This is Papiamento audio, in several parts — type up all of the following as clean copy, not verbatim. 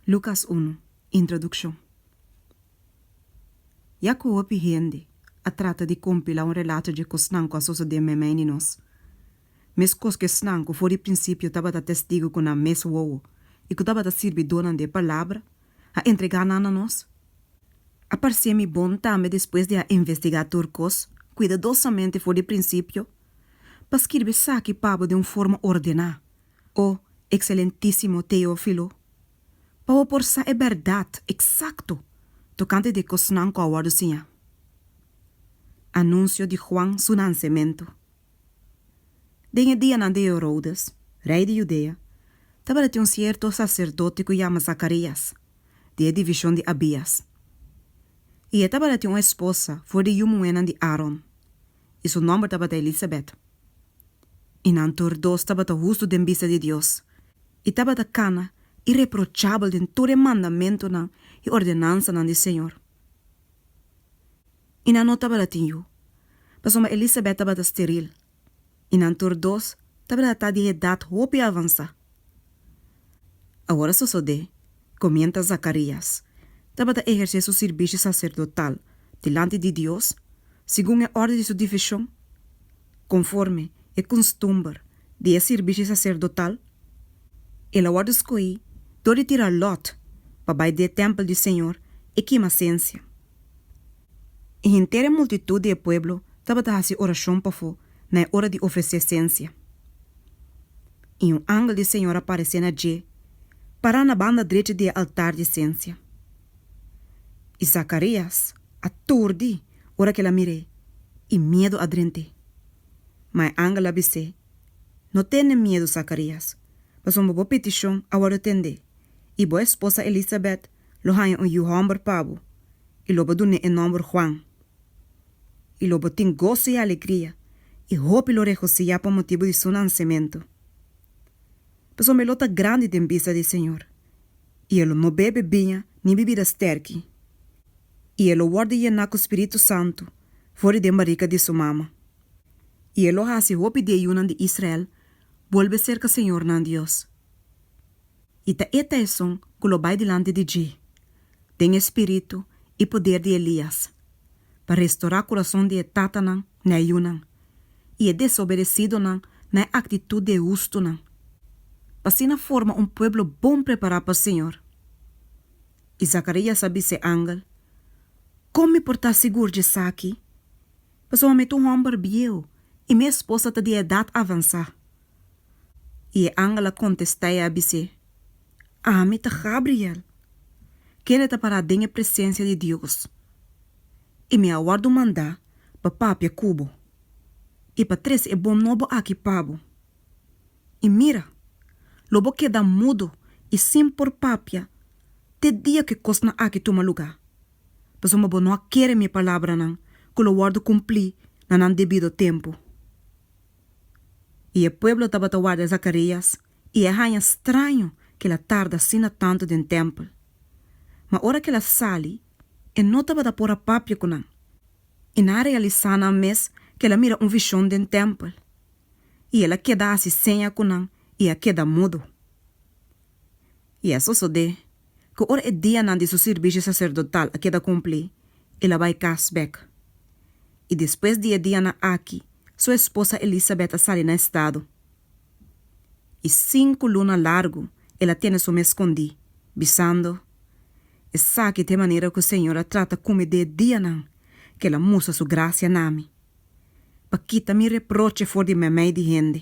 Lukas unu, Introdukshon Ya ku hopi hende a trata di kompilá un relato dje kosnan ku a sosodé meimei di nos, meskos ku esnan ku for di prinsipio tabata testigu ku nan mes wowo i ku tabata sirbidónan di e Palabra, a entregá nan na nos. A parsé mi bon tambe despues di a investigá tur kos kuidadosamente for di prinsipio, pa skirbi esaki pa bo den un forma ordená, o ekselentísimo Teófilo, pa bo por sa e bèrdat eksakto tokante di e kosnan ku a wòrdu siñá. Anunsio di Juan su nansementu. Den e dianan di Herodes, rei di Judea, tabata tin un sierto saserdote ku yama Zakarias, di e divishon di Abias. I e tabata tin un esposa for di yu muhénan di Aron, i su nòmber tabata Elisabèt. I nan tur dos tabata hustu den bista di Dios, i tabata kana ireprochabel den tur e mandamentunan i ordenansanan di Señor. I nan no tabata tin yu, pasobra Elisabèt tabata steril, i nan tur dos tabata ta di edat hopi avansá. Awor a sosodé ku miéntras Zakarías tabata ehersé su sirbishi saserdotal dilanti di Dios, segun e òrdu di su divishon, konforme e kustumber di e sirbishi saserdotal, el a wòrdu skohí dor di tira lòt pa bai den e tèmpel di señor i kima sensia. I henter e multitut di e pueblo tabata hasi orashon pafó na e ora di ofresé sensia. I un angel di señor a paresé na dje, pará na banda drechi di e altar di sensia. I Zakarias a turdi ora ku el a mir'é, i miedu a drent'é. Ma e angel a bis'é, No tene miedu, Zakarias, pasobra bo petishon a wòrdu tendé, i bo esposa Elisabèt lo haña un yu hòmber pa bo, i lo bo dun'é e nòmber Juan. I lo bo tin goso i alegria, i hopi lo regosihá pa motibu di su nansementu. Pasobra e lo ta grandi den bista di Señor, i e lo no bebe biña ni bibida stèrki, i e lo wòrdu yená ku Spiritu Santu for di den barika di su mama. I e lo hasi hopi di e yunan di Israel bolbe serka Señor nan Dios. I ta e ta esun ku lo bai dilanti di dje, den e spiritu i poder di Elias, pa restorá kurason di e tatanan na e yunan, i e desobedesidonan na e aktitut di e hustunan, pa asina forma un pueblo bon prepará pa Señor. I Zakarias a bisa e angel, Kon mi por ta sigur dje esaki? Pasobra mi ta un hòmber bieu i mi esposa ta di edat avansá. I e angel a kontestá i a bis'é, Ami ta Gabriel, kende ta pará den e presensia di Dios, i mi a wòrdu mandá pa papia ku bo i pa trese e bon nobo aki pa bo. I mira, lo bo keda mudo i sin por papia te dia ku e kosnan aki tuma lugá, pasobra bo no a kere mi palabranan ku lo wòrdu kumplí na nan debido tempu. I e pueblo tabata warda Zakarías i a haña straño ku el a tarda asina tantu den tèmpel. Ma ora ku el a sali, e no tabata por a papia ku nan, i nan a realisá nan mes ku el a mira un vishon den tèmpel. I el a keda hasi seña ku nan i a keda mudo. I a sosodé ku ora e dianan di su sirbishi saserdotal a keda kumplí, el a bai kas bèk. I despues di e dianan aki, su esposa Elisabèt a sali na estado. I sinku luna largu el a tene su mes skondí, bisando, Esaki ta e manera ku Señor a trata ku mi den e dianan ku el a mustra su grasia na mi, pa kita mi reproche for di meimei di hende.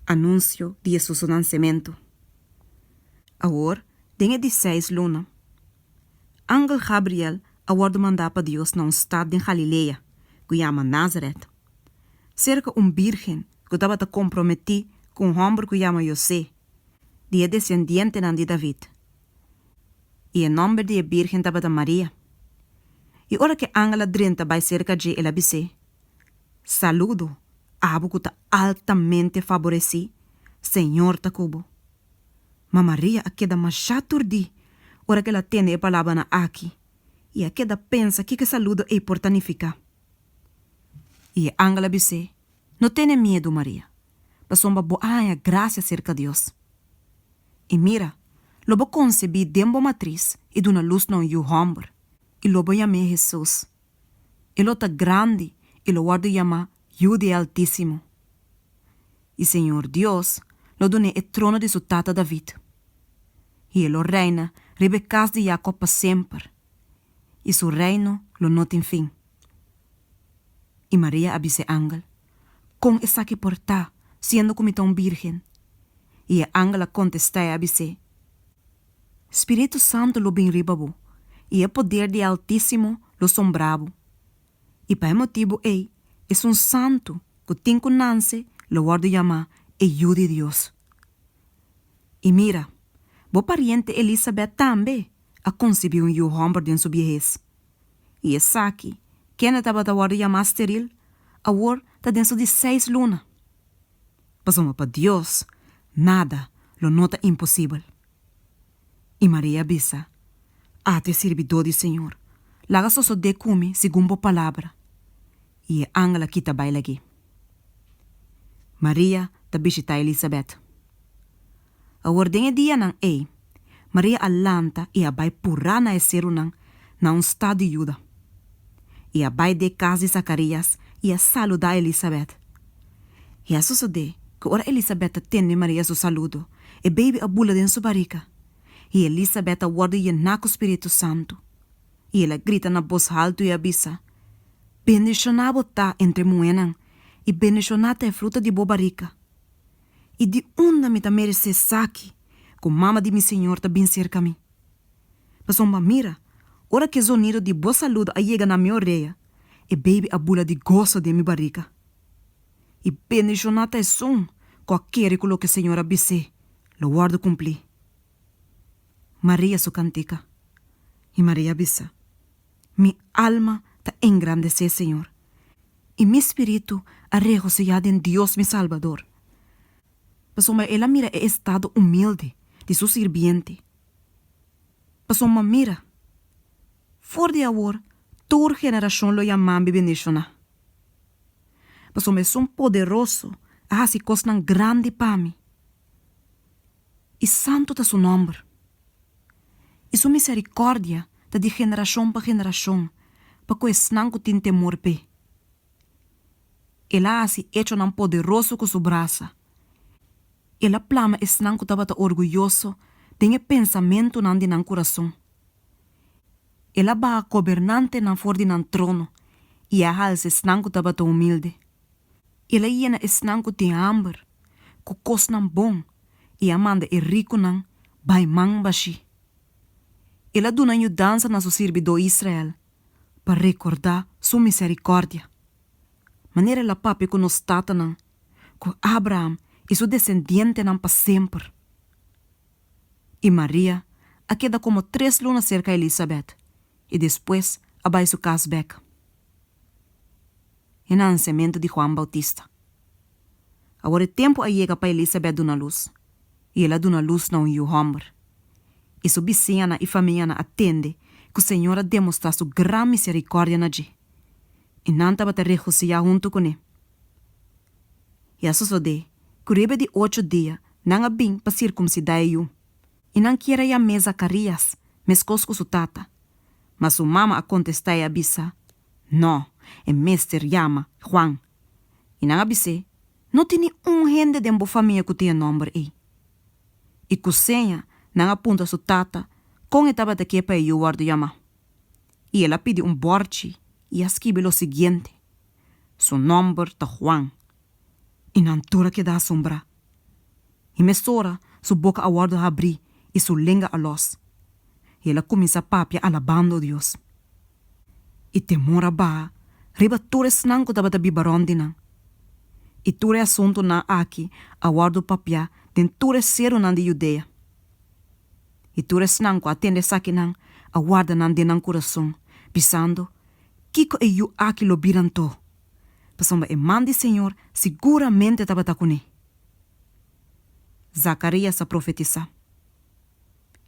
Anunsio di Hesus su nansementu. Awor, den e di seis luna, angel Gabriel a wòrdu mandá pa Dios na un stat den Galilea ku yama Nazaret, serka un bírgen ku tabata komprometí ku un hòmber ku yama José, di e desendientenan di David. I e nòmber di e bírgen tabata Maria. I ora ku e angel a drenta bai serka dje, el a bis'é, Saludo, abo ku ta altamente faboresí, Señor ta ku bo. Ma Maria a keda mashá turdí ora ku el a tende e palabranan aki i a keda pensa kiko e saludo ei por ta nifiká. I e angel a bis'é, No tene miedu, Maria, pasobra bo a haña grasia serka Dios. I mira, lo bo konsebí den bo matris i duna lus na un yu hòmber, i lo bo yam'é Hesus. E lo ta grandi i lo wòrdu yamá Yu di e Altísimo. I Señor Dios lo dun'é e trono di su tata David. I e lo reina riba e kas di Jakòb pa semper, i su reino lo no tin fin. I Maria a bisa e angel, Kon esaki por ta, siendo ku mi ta un bírgen? I e angel a kontestá i a bis'é, Spiritu Santu lo bin riba bo, i e poder di e Altísimo lo sombrá bo. I pa e motibu ei, esun santu ku tin ku nanse lo wòrdu yamá e Yu di Dios. I mira, bo pariente Elisabèt tambe a konsibí un yu hòmber den su biehes. I esaki, kende tabata wòrdu yamá steril, awor ta den su di seis luna. Pasobra pa Dios nada lo no ta imposibel. I Maria a bisa, Ata e sirbidó di Señor, laga sosodé ku mi segun bo palabra. I e angel a kita bai lag'é. Maria ta bishitá Elisabèt. Awor den e dianan ei, Maria a lanta i a bai purá na e serunan na un stat di Juda. I a bai den kas di Zakarias i a saludá Elisabèt. I a sosodé ku ora Elisabèt a tende Maria su saludo, e beibi a bula den su barika. I Elisabèt a wòrdu yená ku spiritu santu. I el a grita na bos haltu i a bisa, Bendishoná bo ta entre muhénan, i bendishoná ta e fruta di bo barika! I di unda mi ta meresé esaki ku mama di mi Señor ta bin serka mi? Pasobra mira, ora ku e zonido di bo saludo a yega na mi orea, e beibi a bula di goso den mi barika. I bendishoná ta esun ku a kere ku loke Señor a bis'é lo wòrdu kumplí. Maria su kantika. I Maria a bisa, Mi alma ta engrandesé Señor, i mi spiritu a regosihá den Dios mi Salbador, pasobra el a mira e estado humilde di su sirbiente. Pasobra mira, for di awor tur generashon lo yama mi bendishoná, pasobra Esun Poderoso a hasi kosnan grandi pa mi, i santu ta su nòmber. I su miserikòrdia ta di generashon pa generashon pa ku esnan ku tin temor p'e. El a hasi echonan poderoso ku su brasa. El a plama esnan ku tabata orguyoso den e pensamentunan di nan kurason. El a baha gobernantenan for di nan trono i a halsa esnan ku tabata humilde. El a yena esnan ku tin hamber ku kosnan bon i a manda e rikunan bai man bashí. El a duna yudansa na su sirbidó Israel pa rekordá su miserikòrdia, manera el a papia ku nos tatanan, ku Abraham i su desendientenan pa semper. I Maria a keda komo tres luna serka Elisabèt i despues a bai su kas bèk. E nansementu di Juan Bautista. Awor e tempu a yega pa Elisabèt duna lus, i el a duna lus na un yu hòmber. I su bisiñanan i famianan a tende ku Señor a demostrá su gran miserikòrdia na dje, i nan tabata regosihá huntu kuné. I a sosodé ku riba e di ocho dia nan a bin pa sirkumsidá e yu, i nan kier a yam'é Zakarías, meskos ku su tata. Ma su mama a kontestá i a bisa, Nò, e mester yama Juan. I nan a bis'é, No tin ni un hende den bo famia ku tin e nòmber ei. I ku seña nan a puntra su tata kon e tabata ke pa e yu wòrdu yamá. I el a pidi un bòrchi i a skibi lo siguiente, Su nòmber ta Juan. I nan tur a keda asombrá. I mesora su boka a wòrdu habrí i su lenga a lòs, i el a kuminsá papia alabando Dios. I temor a baha riba tur esnan ku tabata biba rònt di nan. I tur e asuntunan aki a wòrdu papiá den tur e serunan di Judea. I tur esnan ku a tende esakinan a warda nan den nan kurason, bisando, Kiko e yu aki lo bira anto? Pasobra e man di Señor siguramente tabata kuné. Zakarías a profetisá.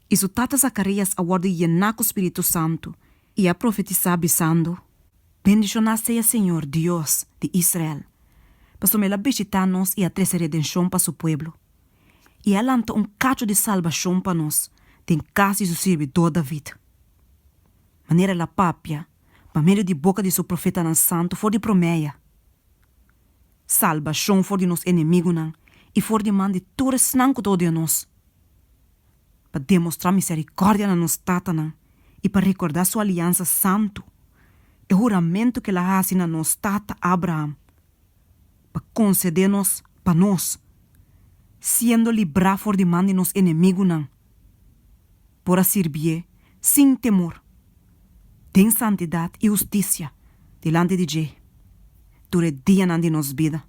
I su tata Zakarías a wòrdu yená ku spiritu santu i a profetisá, bisando, Bendishoná sea Señor Dios di Israel, pasobra el a bishitá nos i a trese redenshon pa su pueblo. I a lanta un kachu di salbashon pa nos den kas di su sirbidó David, manera el a papia pa medio di boka di su profetanan santu for di promé ya. Salbashon for di nos enemigunan i for di man di tur esnan ku ta odia nos, pa demostrá miserikòrdia na nos tatanan i pa rekordá su aliansa santu, e huramentu ku el a hasi na nos tata Abraham, pa konsedé nos pa nos, siendo librá for di man di nos enemigunan, por a sirbié sin temor, den santidat i hustisia dilanti di dje tur e dianan di nos bida.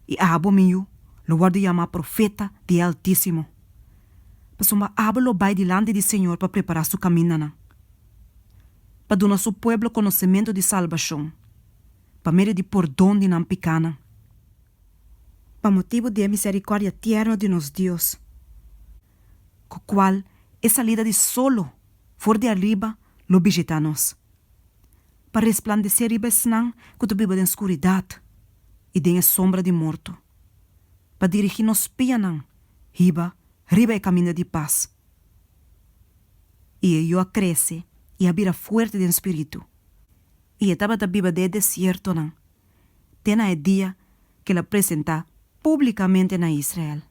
I abo, mi yu, lo wòrdu yamá profeta di e Altísimo, pasobra abo lo bai dilanti di Señor pa prepará su kamindanan, pa duna su pueblo konosementu di salbashon pa medio di pordon di nan pikánan. Pa motibu di e miserikòrdia tierno di nos Dios, ku kual e salida di solo for di ariba lo bishitá nos, pa resplandesé riba esnan ku ta biba den skuridat i den e sombra di morto, pa dirigí nos pianan hiba riba e kaminda di pas. I e yu a krese i a bira fuerte den spiritu, i e tabata biba den e desiertonan te na e dia ku el a presentá públikamente na Israel.